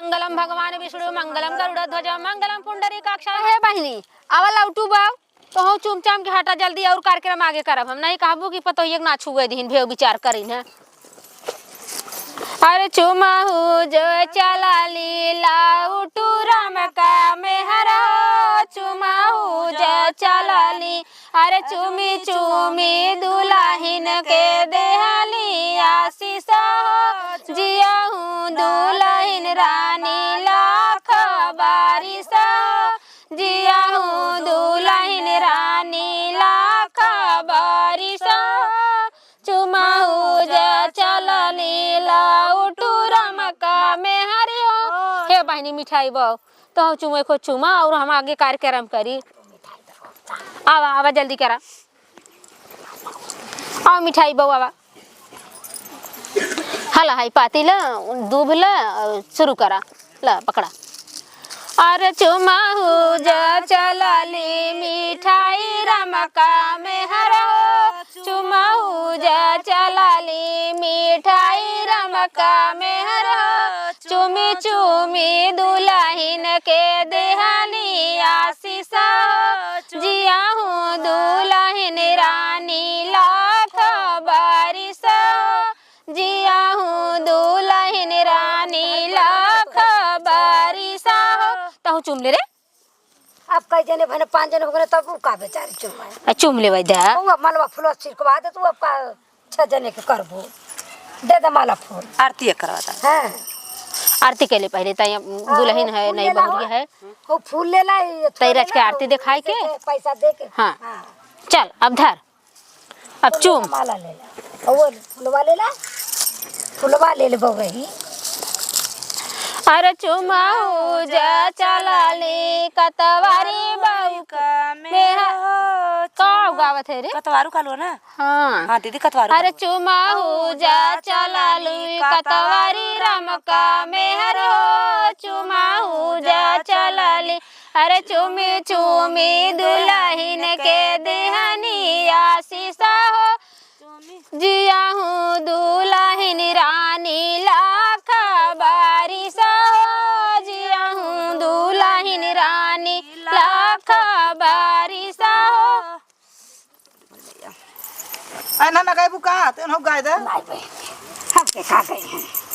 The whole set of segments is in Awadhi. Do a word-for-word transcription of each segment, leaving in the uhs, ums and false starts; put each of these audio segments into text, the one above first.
मंगलम भगवान विष्णु मंगलम गरुड़ ध्वज मंगलम पुंडरीकाक्ष। हे बहिनी, आवा लौटू बाऊ, तो हो चुमचाम के हटा जल्दी, और कार्यक्रम आगे करब हम। नहीं कहबू कि पतोहिया के ना छुए दिहिन, भेव विचार करिन है। अरे चुमहू जो चलली लौटू रमका मेहर हो, चुमहू जो चलली। अरे चुमी चुमी दुलहिन के देहली आशीष हो, जियहू दुलहिन रानी लाख बारिश हो, जियहू दुलहिन रानी लाख बारिश हो। चुमहू जे चलली लौटू रमका मेहरी हो। हे बहिनी मिठाई बाऊ, तो चुमे को चुमा और हम आगे कार्यक्रम करी। आवा, आवा जल्दी करा। आवा मिठाई बाऊ, आवा। हला हाई पाती ला, दूब ला, और शुरू करा। ला पकड़ा। अरे चुमहू जा चलली मिठाई रमका मेहर हो, चुमहू जा चलली मिठाई रमका मेहर हो, चुमी चुमी दुलहिन के देहली आशीष हो, जियहू दुलहिन रानी लाख बारिश हो, जियहू दुलहिन रानी लाख बारिश हो। तहू चुम ले रे। अब कई जने भने, पाँच जने हो गए, तब उ का बेचारी चुमाए। आ, चुम लेवै दा। उ अब मलवा फुलवा छिड़कवा दे, तू अब का छह जने के करबो। दे दे माला फूल। आरती एक करवा दा। हाँ। आरती के लिए पहले ताई, हाँ, दुलहिन है, नई बहुरिया है। वो फूल ले ला, ये ताई रच के आरती देखाई के। पैसा दे के। हाँ। हाँ। चल, अब धर। अब चुम। माला ले ला। और फुलवा ले ला। फुलवा ले ले बउआ ही। अरे चुमहू जा चलली कतवारी बाऊ का मेहर। का गावत है रे? कतवारू का लो ना? हाँ। हाँ दीदी, कतवारू अरे का लो। चुमहू जा चलली कतवारी रमका मेहर हो, चुमहू जा चलली। अरे चुमी चुमी दुलहिन के देहनी आशीष हो, जियहू दुलहिन रानी लाख बारिश हो, जियहू दुलहिन रानी लाख बारिश हो। ऐना ना गायबू का? तेन हो गाय दे। नहीं बे, हमके का गई है?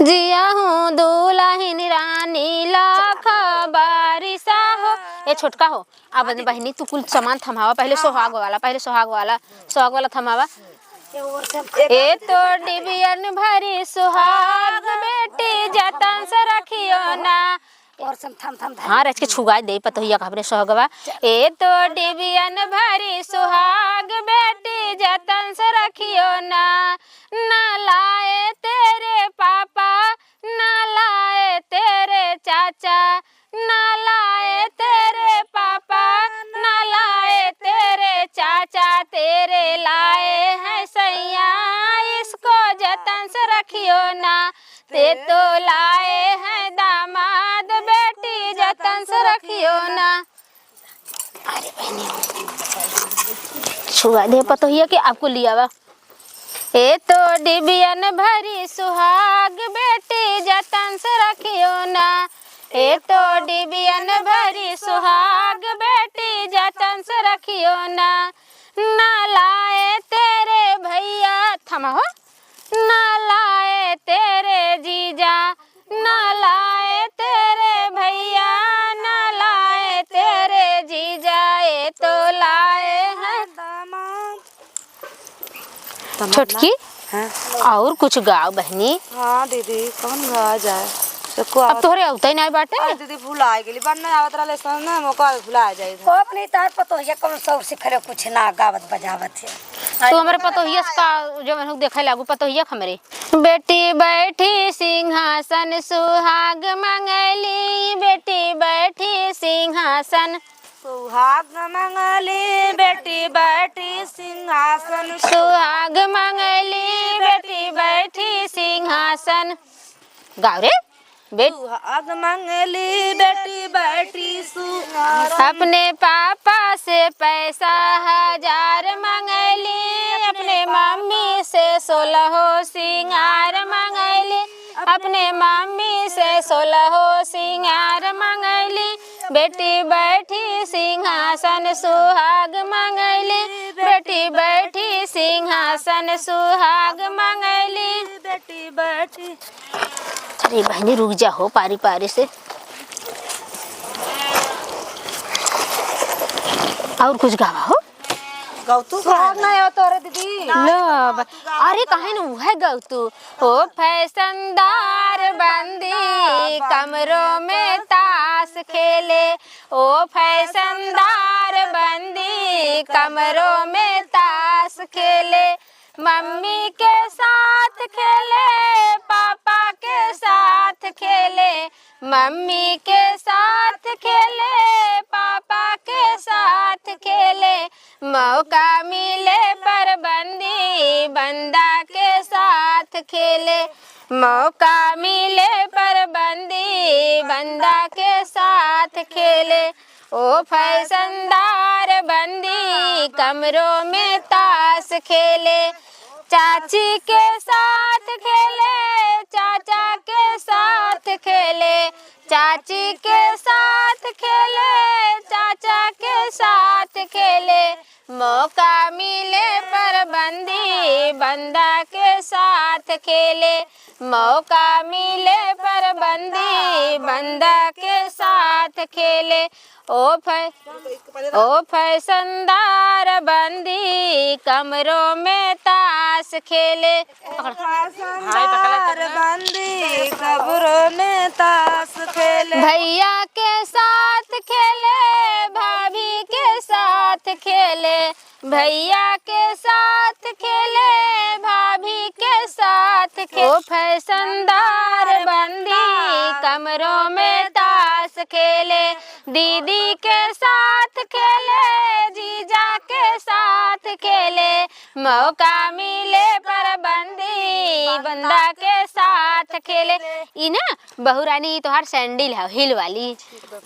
जियहू दुलहिन रानी लाख बारिश हो। ए छोटका हो, अब बहिनी तू कुल सामान थमावा, पहले हाँ, सोहाग हाँ। वाला, पहले सोहाग वाला, सोहाग वाला थमावा। ये और सब ए तो डिबियन भरी सुहाग बेटी जतन से रखियो ना। और सब थम, थम, थम। हाँ, रच के छुआ दे पतोहिया का हमरे सोहगवा। ए तो डिबियन भरी सुहाग बेटी जतन से रखियो ना। ना लाए तेरे पापा, ना लाए तेरे चाचा, ना लाए तेरे पापा, ना लाए तेरे चाचा, तेरे लाए हैं सैया, इसको जतन से रखियो ना। ते तो लाए हैं दामाद, बेटी जतन से रखियो ना। अरे बहनी, छुआ दे पतोहिया के, आपको लियावा। ए तो डिबियन भरी सुहाग, बेटी जतन से रखियो ना। ए तो डिबियन भरी सुहाग, बेटी जतन से रखियो ना। ना लाए तेरे भैया, थमा हो। ना लाए तेरे जीजा, ना लाए तेरे भैया, ना लाए तेरे जीजा, ये तो लाए हैं दामाद। तमन्ना? छोटकी, हाँ। और कुछ गाओ बहनी। हाँ दीदी, कौन गावा जाए? एको अब आवत तोहरे अवतै नाई बाटे। अरे दीदी, भुलाइ गेली, बन्ने आवत रहले सन ना, मौका भुलाइ जाई। कोप नहीं, तार पतोहिया कौन सौर सिखले, कुछ ना गावत बजावत है। तू हमरे पतोहिया से का, जो मनहु देखे लागू, पतोहिया के हमरे। बेटी बैठी सिंहासन सुहाग मंगली, बेटी बैठी सिंहासन। सुहाग मंगली, बेटी बैठी सिंहासन। सुहाग मंगली, बेटी बैठी सिंहासन। गाओ रे। बेट- सुहाग मंगली बेटी बैठी सुहाग। अपने पापा से पैसा हजार मंगली, अपने मम्मी से सोलहो सिंगार मंगली, अपने मम्मी से सोलहो सिंगार मंगैली, बेटी बैठी सिंहासन सुहाग मंगैली, बेटी बैठी सिंहासन सुहाग मंगैली। बेटी बैठी। अरे बहनी, रुक जा हो, पारी पारी से। और कुछ गावा हो। गौतू सुहाग कहाँ है? नहीं हो तोरे दीदी। लो, ब-, अरे काहे न उहे गौतू। ओ फैशनदार बंदी कमरों में ताश खेले, ओ फैशनदार बंदी कमरों में ताश खेले, मम्मी के साथ खेले, पापा के साथ खेले, मम्मी के साथ खेले, पापा के साथ खेले, मौका मिले पर बंदी बंदा के साथ खेले, मौका मिले पर बंदी बंदा के साथ खेले। ओ फैशनदार बंदी कमरों में ताश खेले, चाची के साथ खेले, चाचा के साथ खेले, चाची के साथ खेले, चाचा के साथ खेले, मौका मिले पर बंदी बंदा के साथ खेले, मौका मिले पर बंदी बंदा के साथ खेले। ओ फै-, ओ फैशनदार बंदी कमरों में ताश खेले। फैशनदार बंदी कमरों में ताश खेले। भैया के साथ खेले, भाभी के साथ खेले, भैया के साथ खेले, भाभी के साथ खेले। ओ फैशनदार बंदी कमरों में ताश खेले, दीदी के साथ खेले, जीजा के साथ खेले, मौका मिले पर बंदी बंदा के साथ खेले। ई ना बहुरानी, ई तोहार सैंडल है, हील वाली।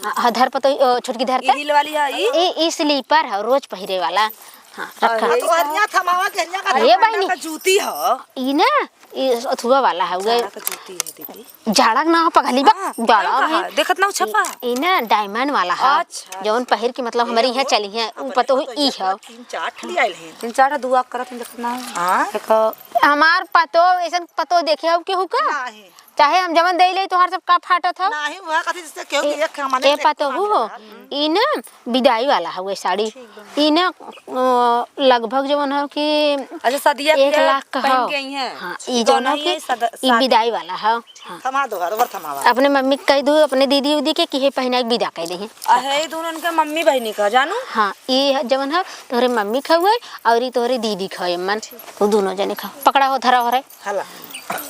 हाँ, धर पतो, ओ, छोटकी धर ई त। हील वाली है, ई? ई, ई स्लीपर है, रोज पहिरे वाला। हाँ, रखा। अरे, तो हरिया थमावा के हरिया का अरे थमावा बहिनी। का जूती है। ई ना, ई अथुआ वाला है, उगे। जाड़ा का जूती है, दीदी। जाड़ा ना पगली बा, हाँ, जाड़ा तब कहा, में। देखत ना उ छप्पा। ई, ई ना डायमंड वाला है, अच्छा, जौन अच्छा। पहिर के मतलब हमरे यहाँ चली है, उ अपने पतो तो ई एक है। तीन चार ठे ले आइल हैं। तीन चार ठे दुआ करत हैं, देखत ना है। हाँ। एक हमार पतो, ऐसन पतो देखे हो केहू का? नाही। चाहे हम जवन देई ले, तोहार सब का फाटत हौ? नाही, वह कथी जिससे केहू ए, के एक हमारे ए से पतोहू हो, हम्म। ई ना बिदाई वाला हउए साड़ी। ठीक बा। ई ना, अ, लगभग जवन हौ कि अच्छा, सदिया एक के लाख का पहन हौ। के आई हैं। हाँ, ई तो जवन हौ नहीं कि है, सद-, ई शादी बिदाई वाला हौ। हाँ। थमा दो, हर बार थमावा। अपने मम्मी के कह दू, अपने दीदी उदी के कि हे पहिना के बिदा कह दे हैं। अहे, ई दोनों के मम्मी बहिनी का, जानू? हाँ, ई ह-, जवन हौ तोहरे मम्मी का हउए और ई तोहरे दीदी का हउए मन। ठीक। उ दोनों जने का। पकड़ा हो, धरा हो रे। हला।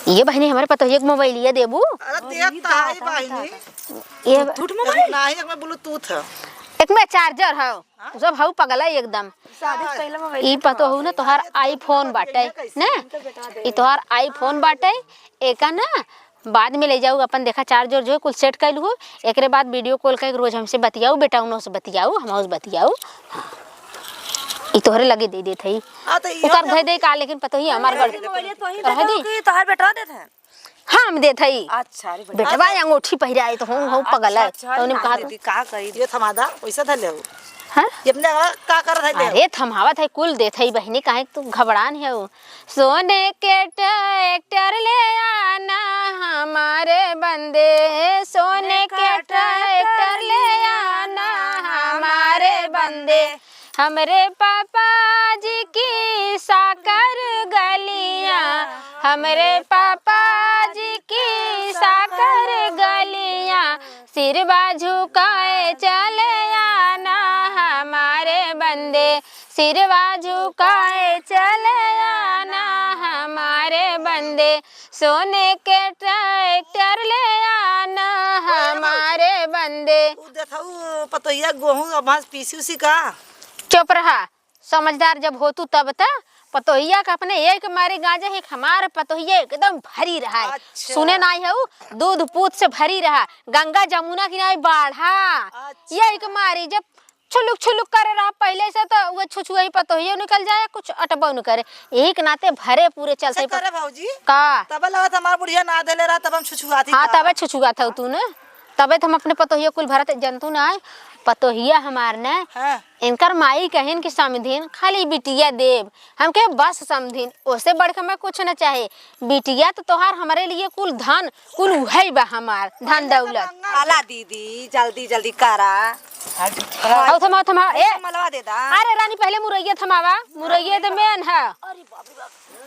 ये बहिनी, हमरे पतोहिया के मोबाइलिया देबू? अरे, देत त है बहिनी। ये झूठ मोबाइल? नाही, एक में Bluetooth है। एक में charger है। हाँ? सब हऊ पगला एकदम। शादी से पहले मोबाइल ई पतोहू ना, तोहार iPhone बाटे, ना? ई तोहार iPhone बाटे, एका ना बाद में ले जाऊ, अपन देखा charge उर्ज हो, कुल set कइलू हो, एकरे बाद video call कइके रोज हमसे बतियाऊ, बेटा उनों से बतियाऊ, हमहू से बतियाऊ। हाँ। ई तोहरे लगे दे देत हई। हाँ, तो इहो उतार तो धइ दे का, लेकिन पतोही हमार गड़ मोबाइल तो ही रह दे दी। कि तोहार बेटवा देत है? हाँ, हम देत हई। अच्छा, अरे बढ़िया। बेटवा अंगूठी पहिराए तो हम, हम हाँ, पगल अच्छा, है। अच्छा, तो उन्हें हाँ, कहा दीदी, का कही? ये थमा दा, वैसे धर ले हो। हाँ? ये अपने का, का करत है ले हो? अरे, थमावत है, कुल देत है बहिनी, काहे तू घबरान है हो? सोने के ट्रैक्टर ले आना हमारे बंदे, सोने के ट्रैक्टर ले आना हमारे बंदे। हमरे पापा जी की साकर गलियां, हमरे पापा जी की साकर गलियां, सिरवा झुकाए चले आना हमारे बंदे, सिरवा झुकाए चले आना हमारे बंदे, सोने के ट्रैक्टर ले आना हमारे बंदे। उ देखऊ पतोहिया गोहूं अब पीसी उसी का? चुप रहा। समझदार जब होतू तब त पतोहिया के अपने एक मारे गांजे है, हमार पतोहिया एकदम भरी रहा है। अच्छा। सुने नाई है उ, दूध पूत से भरी रहा, गंगा जमुना किनारे बाढ़ा। अच्छा। ये एक मारी जब छुलुक छुलुक करे रहा पहिले से, तो वो छुछुआई पतोहियो निकल जाए, कुछ अटबो न करे। यही के नाते भरे पूरे चलते से करे भौजी। का? तबे लगत हमार बुढ़िया ना देले रहा, तब हम छुछुआती हाँ, का? तबे छुछुआत हौ तू न, तबे तो हम अपने पतोहिया कुल भरत जंतु ना आए। पतोहिया हमार न, हाँ। इनकर माई कहिन कि समधिन खाली बिटिया देब, हमके बस समधिन, ओसे बढ़ के हमें कुछ न चाहे। बिटिया तो तोहार हमरे लिए कुल धन, कुल उहै बा हमार धन दौलत। आला दीदी, जल्दी जल्दी करा। आओ थमा, थमा, ए। मलवा दे दा। अरे रानी, पहिले मुरैया थमावा, मुरैया तो मेन है।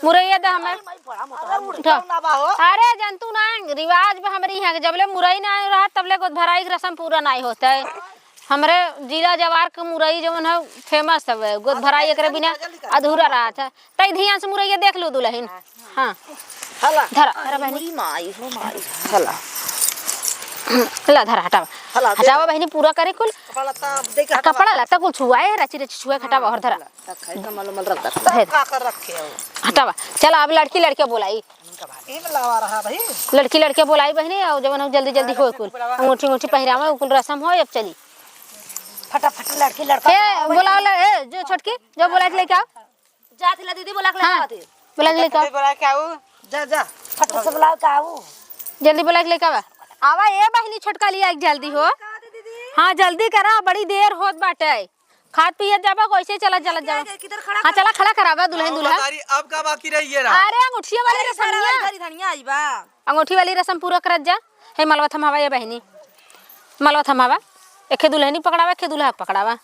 मुरैया दे हमें। अरे, उठा। ना बा हो। अरे, जंतु ना, रिवाज बा हमरे यहाँ के, जबले मुरई ना रहा, तबले गोद भराई के रस्म पूरा ना होता है। हमरे जिला जवार के मुरई जवन है, famous हवे, गोद भराई एकरे बिना जल्दी कर। अधूरा रहत है। तई ध्यान से मुरैया देख लो दुलहिन। हाँ। हला। धरा, धरा बहिनी। मुरी माई हो माई। हला। ला धरा, हटावा। हला, दे। हटावा बहिनी, पूरा करे कुल। कपड़ा लत्ता दे के आ, हटावा। कपड़ा लत्ता कुल छुआए, रची रची छुआए, हटावा और धरा। तब खाई का मालूम रख दे। तब का कर रखे हो? हटावा। चला, अब लड़की लड़के बोलाई। ई में लावा रहा भाई। लड़की लड़के बोलाई बहिनी, और जवन हो जल्दी जल्दी होए कुल। अंगूठी अंगूठी पहिरावे, कुल रस्म होए, अब चली। फटाफट लड़की लड़का ए, बोलावा। बोलावा ले, ए, जो छोटकी, जो बोला के लेके आओ। जात ला दीदी, बोला के हाँ, लेके आओ। बोला के लेके आओ। बोला के आओ। जा, जा। फट से बोलाओ के आओ। जल्दी बोला के लेके आवा। आवा ए बहिनी, छोटका लिया एक जल्दी हो। हाँ, जल्दी करा, बड़ी देर होत बाटे। खात पियत जाबा, कैसे चलत चलत जाबा। किधर खड़ा हाँ, कर- चला खड़ा करावा दुलहिन दूल्हा। बतारी, अब का बाकी रही ये रहा? अरे अंगूठिया वाली अरे, रसम धनिया। धनिया आई बा। अंगूठी वाली रस्म पूरा करत जा। हे मलवा थमावा ये बहिनी, मलवा थमावा। एखे दुलहिनी पकड़ावा, एखे दुलहा पकड़ावा।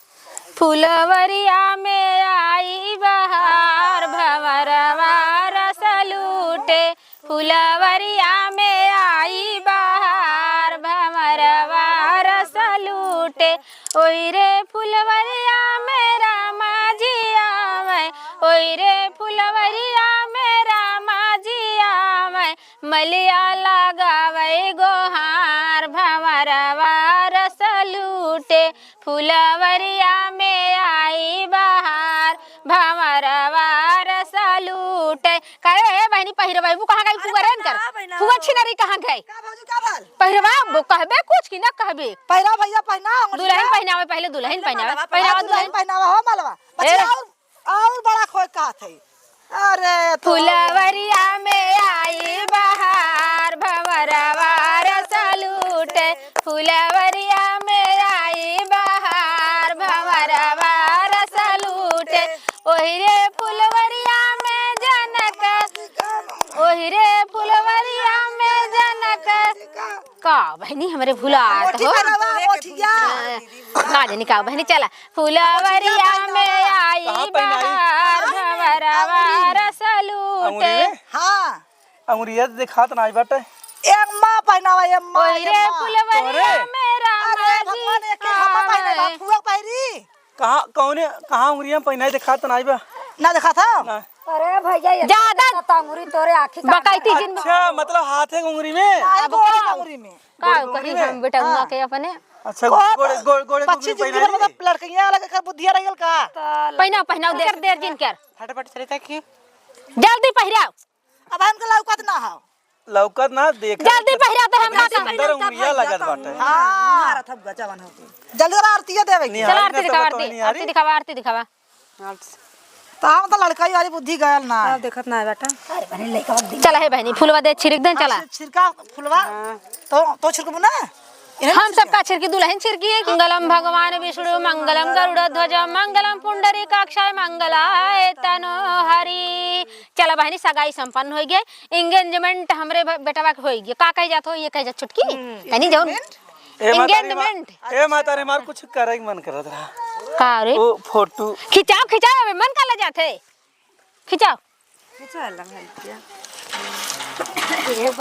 फुलवरिया में आई बहार, भंवरवा रस लूटे। फुलवरिया में आई बहार, भंवरवा रस लूटे। ओहि रे फुलवरिया में रामा जी आवे, ओहि रे फुलवरिया में रामा जी आवे। मलिया लगावे गोहार, भंवरवा रस लूटे। फुलवरिया में आई बहार, भंवरवा रस लूटे। काहे ए बहिनी पहिरवा, वो कहाँ गई अरे फुआ रे इनकर? पहिना, पहिना। फुआ छिनरी कहाँ गई? का भौजी, का भल? पहिरवा, वो कहबे कुछ कि ना कहबे? पहिरा भैया, पहिना, अंगूठी दुलहिन ना। पहिनावे, पहिले दुलहिन पहिले पहिनावे। मलवा, पहिनावा पहिले दुलहिन। दुलहिन पहिनावा हो मलवा। ए। बच्चा और और बड़ा खोए कहत है। अरे तो फुलवरिया में आई बहार, भंवरवा रस लूटे। फुलवरिया में आई बहार, भंवरवा रस लूटे। ओहि रे फुलवरिया में जनक, ओहि रे फुलवरिया में जनक। का बहिनी हमरे भुलात अंगूठी हो? पहनावा, अंगूठिया। हाँ, का जानी का बहिनी, चला। फुलवरिया में आई कहाँ पहनाई? बहार, भंवरवा रस लूटे। अंगूरी में? हाँ। अंगुरिया तो दिखात नाई बाटे। एम्मा पहनावा, एम्मा, ओए रे एम्मा। फुलवरिया तोरे? में रामा अरे जी भगवान, एक एक हम्मा पहनावा, आवे। फुआ पहिरी। कहाँ, कौने, कहाँ अंगुरिया में पहनाई दिखात नाई बा? ना दिखात है? ना। अरे भैया, ये ज्यादा तो अंगुरी तोरे आँखी का बकैती जिन अच्छा, मतलब हाथे के अंगुरी में? आई अब गोड़े का? अंगुरी में। का गोड़ कही अंगुरी में? हम बेटा हाँ। उहाँ के अपने? अच्छा, ओ, गोड़े, गोड़, गोड़े के पच्चीस अंगुरी दिन पहनाई? मतलब लड़कियाँ अलग कर बुद्धिया रह गल का? पहनाओ, पहनाओ, देर, देर जिन कर। फटाफट चले तक की। जल्दी पहिराओ। अब हमके लौकत ना हो। लौकत ना, देख। जल्दी पहिरा तो हम इतना का सुंदर उंगलिया लगत बाटे। हाँ। मारत हब गजवन होके। जल्दी करा, आरतिया देवे के। निहारी चला, आरती ना दिखावा, सब आरती, तो निहारी। आरती दिखावा, आरती दिखावा। तो हम तो लड़कई वाली बुद्धि गयल ना। अब देखत ना है बेटा। अरे बहनी, लइका बा, चला हे बहनी, फुलवा दे, छिड़क दे, चला। हाँ, छिड़का फुलवा। हाँ। तो, तो छिड़कबू ना? इन्हें हम छिड़के। सबका छिड़की, दुलहिन छिड़की है। मंगलम भगवान विष्णु, मंगलम गरुड़ ध्वज, मंगलम पुंडरीकाक्षाय, मंगलाय तनो हरि। चला बहनी, सगाई संपन्न होइ गए, engagement हमरे भ-, बेटवा के होइ गए। का कहे जात हो, ये कहे जात छुटकी? हम्म। तनी जौन engagement? ए माता रे, engagement। ए माता रे, हमार कुछ करे के मन करत रहा। का रे? ओ फोटो। खिंचाओ, खिंचाओ, अबे मन का ले जात है? खिंचाओ। खिंचा लंग है क्या?